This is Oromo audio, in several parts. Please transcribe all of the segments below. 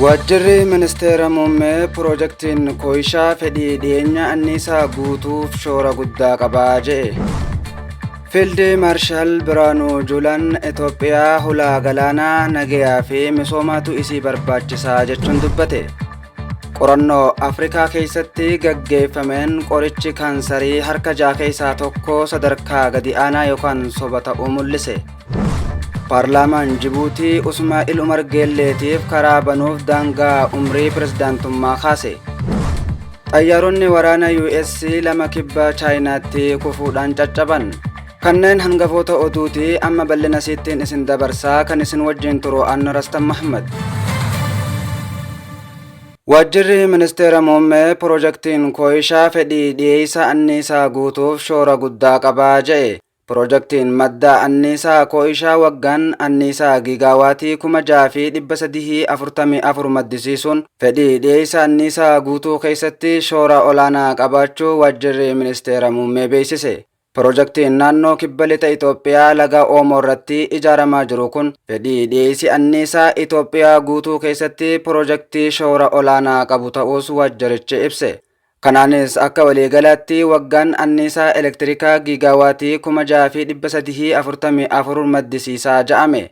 Waajjirri Ministeera Muummee Piroojaktiin Kooyishaa fedhii dhiyeenya anniisaa guutuuf shoora guddaa qaba je'e. Fiildi Maarshaal Biraanuu Juulaan Itoophiyaa hulaa galaanaa nagayaa fi misoomaatu isii barbaachisaa jechuun dubbate. Qorannoo Afrikaa keessatti gaggeeffameen qorichi kaansarii harka ja'a keessaa tokko sadarkaa gadi aanaa yookaan soba ta'uu mul'ise. Paarlaamaan Jibuutii Usmaa'il Umar Geelleetiif karaa banuuf daangaa umrii pirezidaantummaa kaase. Xayyaaronni waraana US lama kibba Chaayinaatti kufuudhaan caccaban. Kanneen hangafoota oduuti amma bal'ina siittiin isin dabarsaa kan isin wajjin turu Anna Rastan Mahmad. Waajjirri Ministeera Muummee Piroojaktiin Kooyishaa fedhii dhiyeessa anniisaa guutuuf shoora guddaa qabaa jedhe. Piroojaktiin madda anniisaa Kooyishaa waggaan anniisaa giigaawaatii 6,344 maddisiisuun fedhii dhiyeessa anniisaa guutuu keessatti shoora olaanaa qabaachuu Waajjirri Ministeera Muummee beeksise. Piroojaktiin naannoo kibba lixa Itoophiyaa laga Oomoo irratti ijaaramaa jiru kun fedhii dhiyeessi anniisaa Itoophiyaa guutuu keessatti piroojaktii shoora olaanaa qabu ta'uus waajjirichi ibse. Kanaanis akka waliigalaatti waggaan anniisaa elektirikaa giigaawaatii 6,344 maddisiisaa ja'ame.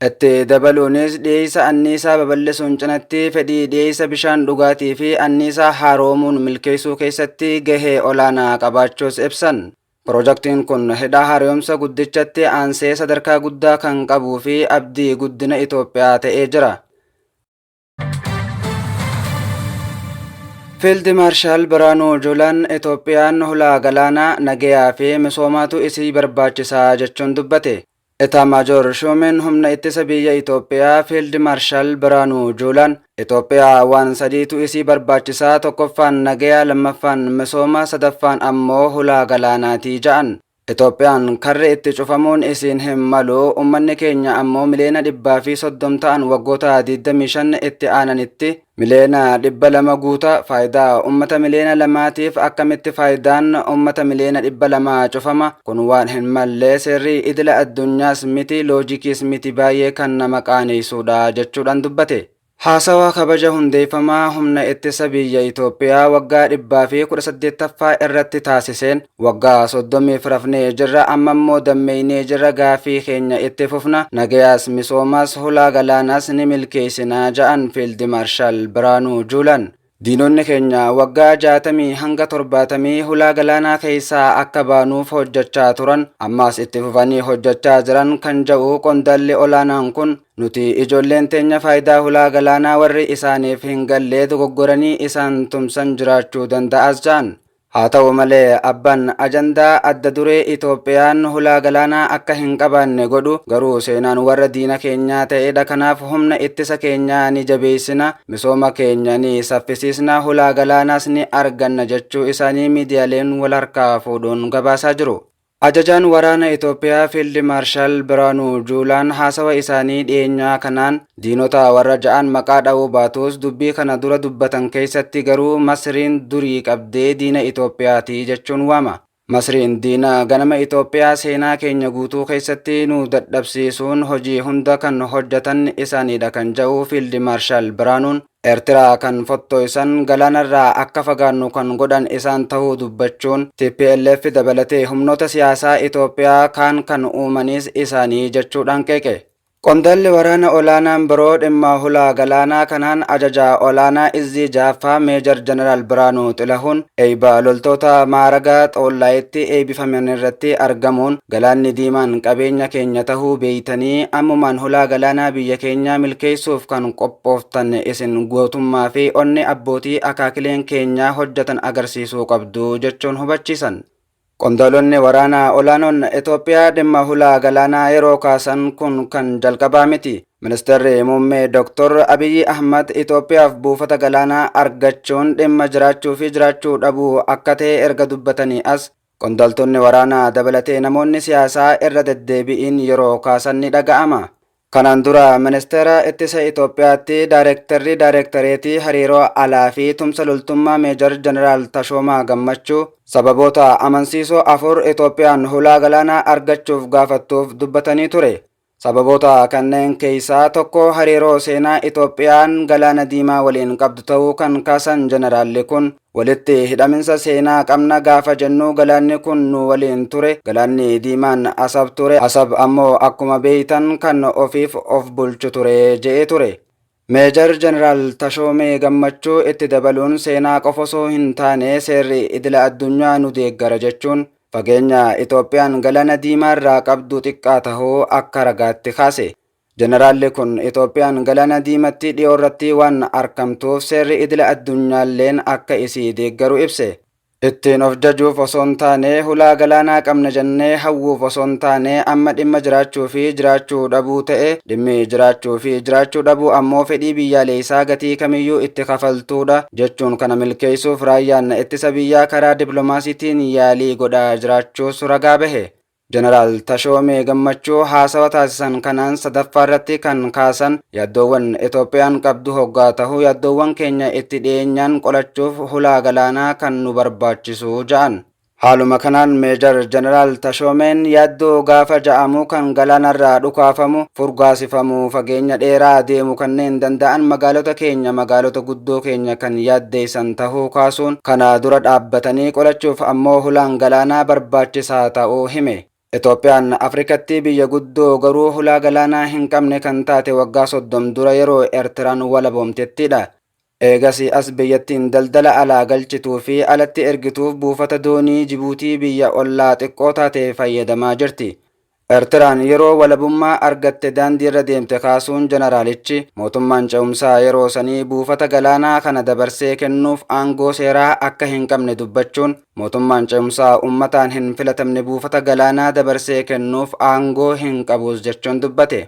Itti dabaluunis dhiyeessa anniisaa babal'isuun cinatti fedhii dhiyeessa bishaan dhugaatii fi anniisaa haaroomuun milkeessuu keessatti gahee olaanaa qabaachuus ibsan. Piroojaktiin kun hidha haaromsa guddichatti aansee sadarkaa guddaa kan qabuu fi abdii guddina Itoophiyaa ta'ee jira. Fiildi Maarshaal Biraanuu Juulaan Itoophiyaan hulaa galaanaa nagayaa fi misoomaatu isii barbaachisaa jechuun dubbate. Etaamaajoor Shuumiin humna ittisa biyya Itoophiyaa Fiildi Maarshaal Biraanuu Juulaan Itoophiyaa waan sadiitu isii barbaachisaa tokkoffaan nagayaa lammaffaan misooma sadaffaan ammoo hulaa galaanaatii ja'an. Itoophiyaan karri itti cufamuun isiin hin malu, ummanni keenya ammoo miliyoona 130 ta'an waggoota 25 itti aananitti miliyoona 200 guuta. Faayidaa ummata miliyoona lamaatiif akkamitti faayidaan ummata miliyoona 200 cufama? Kun waan hin malle, seerri idila addunyaas miti, loojikiis miti, baay'ee kan nama qaaneessuudha jechuudhaan dubbate. Haasawa kabaja hundeeffamaa humna ittisa biyya Itoophiyaa waggaa 118ffaa irratti taasiseen waggaa 30f rafnee jirra amma immoo dammeeynee jirra gaafii keenya itti fufna nagayaas misoomaas hulaa galaanaas ni milkeessina ja'an Fiildi Maarshaal Biraanuu Juulaan. Diinonni keenya waggaa jaatamii hanga torbaatamii hulaa galaanaa keessaa akka baanuuf hojjachaa turan, ammaas itti fufanii hojjachaa jiran kan ja'u qondaalli olaanaan kun, nuti ijoolleen teenya faayidaa hulaa galaanaa warri isaaniif hin gallee dogoggoranii isaan tumsan jiraachuu danda'as ja'an. Haa ta'u malee abban ajandaa adda duree Itoophiyaan hulaa galaanaa akka hin qabaanne godhu garuu seenaan warra diina keenyaa ta'edha kanaaf humna ittisa keenyaa ni jabeessina, misooma keenya ni saffisiisna, hulaa galaanaas ni arganna jechuu isaanii miidiyaaleen wal harkaa fuudhuun gabaasaa jiru. Ajajaan waraana Itoophiyaa Fiild Maarshaal Biraanuu Juulaan haasawa isaanii dhiyeenyaa kanaan diinota warra ja'an maqaa dha'uu baatus dubbii kana dura dubbatan keessatti garuu Masriin durii qabdee diina Itoophiyaati jechuun waama. Masriin diina ganama Itoophiyaa seenaa keenya guutuu keessatti nu dadhabsiisuun hojii hunda kan hojjetan isaaniidha kan ja'u Fiild Maarshaal Biraanuun Eertiraa kan fottoysan galaanarraa akka fagaannu kan godhan isaan tahuu dubbachuun tplf dabalatee humnoota siyaasaa Itoophiyaa kaan kan uumaniis isaanii jechuudhaan qeeqe. Qondaalli waraana olaanaan biroo dhimma hulaa galaanaa kanaan ajajaa olaanaa Izzii 6ffaa Meejar Jeneraal Biraanuu Xilahuun eeyba loltoota maaraga Xoollaayitti eeybifamanirratti argamuun Galaanni Diimaan qabeenya keenya tahuu beeytanii ammumaan hulaa galaanaa biyya keenyaa milkeessuuf kan qophooftan isin gootummaa fi onnee abbootii akaakileen keenyaa hojjatan agarsiisuu qabdu jechuun hubachiisan. Qondaalonni waraanaa olaanoon Itoophiyaa dhimma hulaa galaanaa yeroo kaasan kun kan jalqabaa miti. Ministeerri Muummee Dr. Abiyyi Ahmad Itoophiyaaf buufata galaanaa argachuun dhimma jiraachuu fi jiraachuu dhabuu akka ta'e erga dubbatanii as Qondaaltonni waraanaa dabalatee namoonni siyaasaa irra deddeebi'iin yeroo kaasan ni dhaga'ama. Kanaan dura Ministeera Ittisa Itoophiyaatti Daarektarri Daarektareetii Hariiroo Alaa fi Tumsa Loltummaa Meejar Jeneraal Tashoomaa Gammachuu sababoota amansiisoo afur Itoophiyaan hulaa galaanaa argachuuf gaafattuuf dubbatanii ture. Sababoota kanneen keessaa tokko hariiroo seenaa Itoophiyaan Galaana Diimaa waliin qabdu ta'uu kan kaasan jeneraalli kun, walitti hidhaminsa seenaa qabna gaafa jennu galaanni kun nu waliin ture, Galaanni Diimaan Asab ture, Asab ammoo akkuma beeytan kan ofiif of bulchu ture je'ee ture. Meejar Jeneraal Tashoomee Gammachuu itti dabaluun seenaa qofa osoo hin taane seerri idila addunyaa nu deeggara jechuun fageenya Itoophiyaan Galaana Diimaarraa qabdu xiqqaa tahuu akka ragaatti kaase. Jeneraalli kun Itoophiyaan Galaana Diimatti dhiyoorratti waan arkamtuuf seerri idila addunyaalleen akka isii deeggaru ibse. Ittiin of jajuuf osoo hin taane, hulaa galaanaa qabna jennee hawwuuf osoo hin taane, amma dhimma jiraachuu fi jiraachuu dhabuu ta'e, dhimmi jiraachuu fi jiraachuu dhabuu ammoo fedhii biyyaaleessaa gatii kamiyyuu itti kafaltuudha jechuun kana milkeessuuf raayyaan ittisa biyyaa karaa diplomaasiitiin yaalii godhaa jiraachuus ragaa bahe. Jeneraal Tashoomee Gammachuu haasawa taasisan kanaan sadaffaarratti kan kaasan yaaddoowwan Itoophiyaan qabdu hoggaa tahu yaaddoowwan keenya itti dhiyeenyaan qolachuuf hulaa galaanaa kan nu barbaachisu ja'an. Haaluma kanaan Meejar Jeneraal Tashoomeen yaaddoo gaafa ja'amu kan galaanarraa dhukaafamu, furgaasifamu, fageenya dheeraa deemu kanneen danda'an magaalota keenya magaalota guddoo keenya kan yaaddeessan tahuu kaasuun kana dura dhaabbatanii qolachuuf ammoo hulaan galaanaa barbaachisaa ta'uu hime. Itoophiyaan Afrikatti biyya guddoo garuu hulaa galaanaa hin qabne kan taate waggaa 30 dura yeroo Eertiraan walaboomtettidha. Eegasii as biyyattiin daldala alaa galchituu fi alatti ergituuf buufata doonii Jibuutii biyya ollaa xiqqoo taate fayyadamaa jirti. Ertiraan yeroo walabummaa argatte daandiirra deemte kaasuun Janaraalichi, mootummaan ce'umsaa yeroo sanii buufata galaanaa kana dabarsee kennuuf aangoo seeraa akka hin qabne dubbachuun, mootummaan ce'umsaa ummataan hin filatamne buufata galaanaa dabarsee kennuuf aangoo hin qabus jechuun dubbate.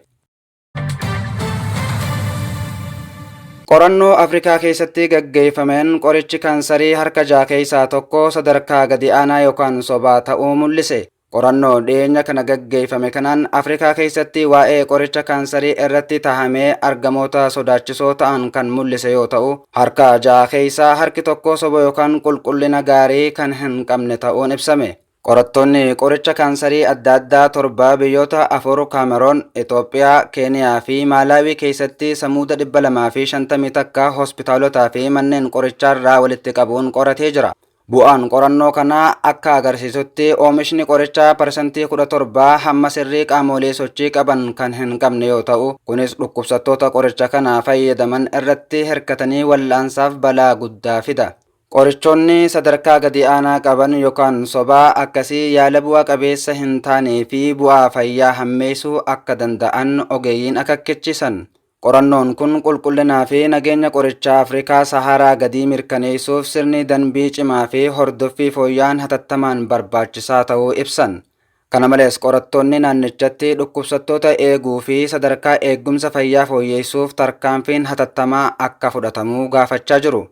Qorannoo Afrikaa keessatti gaggeeffameen qorichi kaansarii harka jaha keessaa tokko sadarkaa gadi aanaa yookaan sobaa ta'uu mul'ise. Qorannoo dhiyeenya kana gaggeeffame kanaan Afrikaa keessatti waa'ee qoricha kaansarii irratti tahamee argamoota sodaachisoo ta'an kan mul'ise yoo ta'u, harka jaha keessaa harki tokko soba yookaan qulqullina gaarii kan hin qabne ta'uun ibsame. Qorattoonni qoricha kaansarii adda addaa torba biyyoota afur Kaameroon, Itoophiyaa, Keeniyaa fi Maalaawii keessatti samuuda 251 hospitaalotaa fi manneen qorichaarraa walitti qabuun qoratee jira. Bu'aan qorannoo kanaa akka agarsiisutti oomishni qorichaa parsantii 17 hamma sirrii qaamolee sochii qaban kan hin qabne yoo ta'u, kunis dhukkubsattoota qoricha kana fayyadaman irratti hirkatanii wal'aansaaf balaa guddaa fida. Qorichoonni sadarkaa gadi aanaa qaban yokaan sobaa akkasii yaala bu'a qabeessa hin taanee fi bu'aa fayyaa hammeessuu akka danda'an ogeeyyiin akakkechisan. Qorannoon kun qulqullinaa fi nageenya qorichaa Afrikaa Sahaaraa gadii mirkaneessuuf sirni danbii cimaa fi hordoffii fooyya'aan hatattamaan barbaachisaa ta'uu ibsan. Kana malees qorattoonni naannichatti dhukkubsattoota eeguu fi sadarkaa eeggumsa fayyaa fooyyeessuuf tarkaanfiin hatattamaa akka fudhatamu gaafachaa jiru.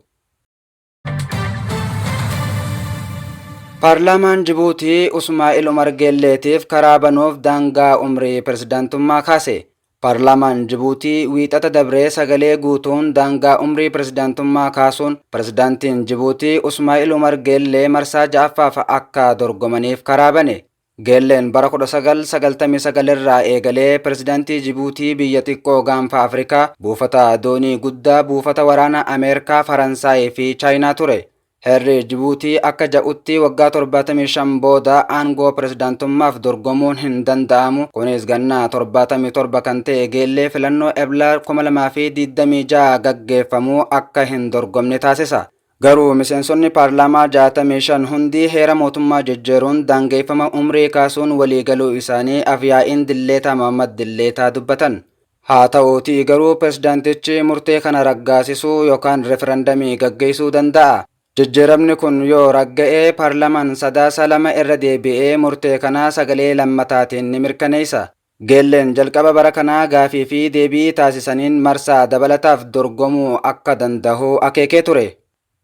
Paarlaamaan Jibuutii Usmaa'il Umar Geelleetiif karaa banuuf daangaa umrii pirezidaantummaa kaase. Paarlaamaan Jibuutii Wiixata dabree sagalee guutuun daangaa umrii pirezidaantummaa kaasuun pirezidaantiin Jibuutii Usmaa'il Umar Geellee marsaa ja'affaaf akka dorgomaniif karaa bane. Geelleen bara 1999 irraa eegalee pirezidaantii Jibuutii biyya xiqqoo gaanfa Afrikaa, buufata doonii guddaa, buufata waraana Ameerikaa, Faransaayii fi Chaayinaa ture. Heerri Jibuutii akka ja'utti waggaa 75 booda aangoo pirezidaantummaaf dorgomuun hin danda'amu. Kunis ganna 77 kan ta'e Geellee filannoo Ebla 2026 gaggeeffamu akka hin dorgomne taasisa. Garuu miseensonni paarlaamaa 65 hundi heera mootummaa jijjiiruun daangeeffama umrii kaasuun waliigaluu isaanii af-yaa'iin Dilleetaa Mohammad Dilleetaa dubbatan. Haa ta'uutii garuu pirezidaantichi murtee kana raggaasisuu yookaan referandamii gaggeessuu danda'a. Jijjiiramni kun yoo ragga'e paarlamaan Sadaasa 2 irra deebi'ee murtee kana sagalee lammataatiin ni mirkaneessa. Geelleen jalqaba bara kanaa gaafii fi deebii taasisaniin marsaa dabalataaf dorgomuu akka dandahu akeekee ture.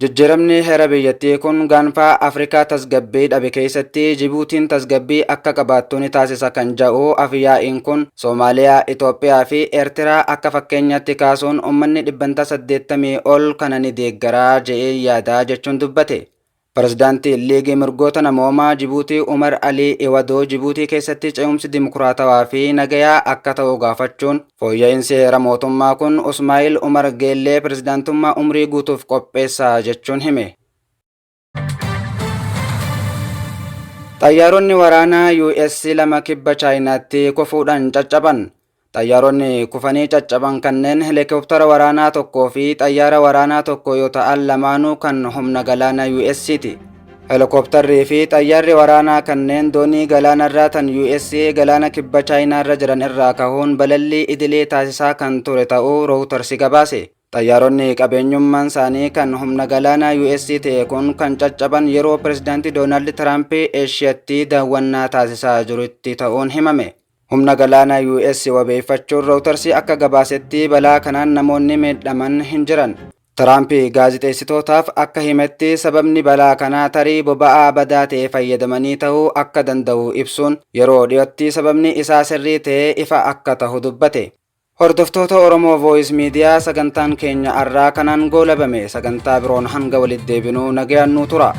Jijjiiramni heera biyyattii kun gaanfa Afrikaa tasgabbii dhabe keessatti Jibuutiin tasgabbii akka qabaattu ni taasisa kan ja'u af-yaa'iin kun, Soomaaliyaa, Itoophiyaa fi Eertiraa akka fakkeenyaatti kaasuun ummanni dhibbantaa 80 ol kana ni deeggara je'een yaada jechuun dubbate. Pirezidaantiin Liigii Mirgoota Namoomaa Jibuutii Umar Alii Iwadoo Jibuutii keessatti ce'umsi dimokiraatawaa fi nagayaa akka ta'u gaafachuun fooyya'insi heera mootummaa kun Usmaa'il Umar Geellee pirezidaantummaa umrii guutuuf qopheessa jechuun hime. Xayyaaronni waraanaa US 2 kibba Chaayinaatti kufuudhaan caccaban. Xayyaaronni kufanii caccaban kanneen helikoptara waraanaa tokkoo fi xayyaara waraanaa tokko yoo ta'an lamaanuu kan humna galaana US'ti. Helikoptarrii fi xayyaarri waraanaa kanneen doonii galaanarraa tan US galaana kibba Chaayinaarra jiran irraa kahuun balallii idilee taasisaa kan ture ta'uu Reuters gabaase. Xayyaaronni qabeenyummaan isaanii kan humna galaanaa US ta'e kun kan caccaban yeroo Pirezidaanti Doonaald Tiraamp Eeshiyatti daawwannaa taasisaa jirutti ta'uun himame. Humna galaanaa US wabeeffachuun Reuters akka gabaasetti balaa kanaan namoonni miidhaman hin jiran. Tiraamp gaazexeessitootaaf akka himetti sababni balaa kanaa tarii boba'aa badaa ta'e fayyadamanii ta'uu akka danda'u ibsuun yeroo dhiyootti sababni isaa sirrii ta'e ifa akka tahu dubbate. Hordoftoota Oromoo Voice Media, sagantaan keenya arraa kanaan goolabame. Sagantaa biroon hanga walitti deebinuu nagayaan nuu tura.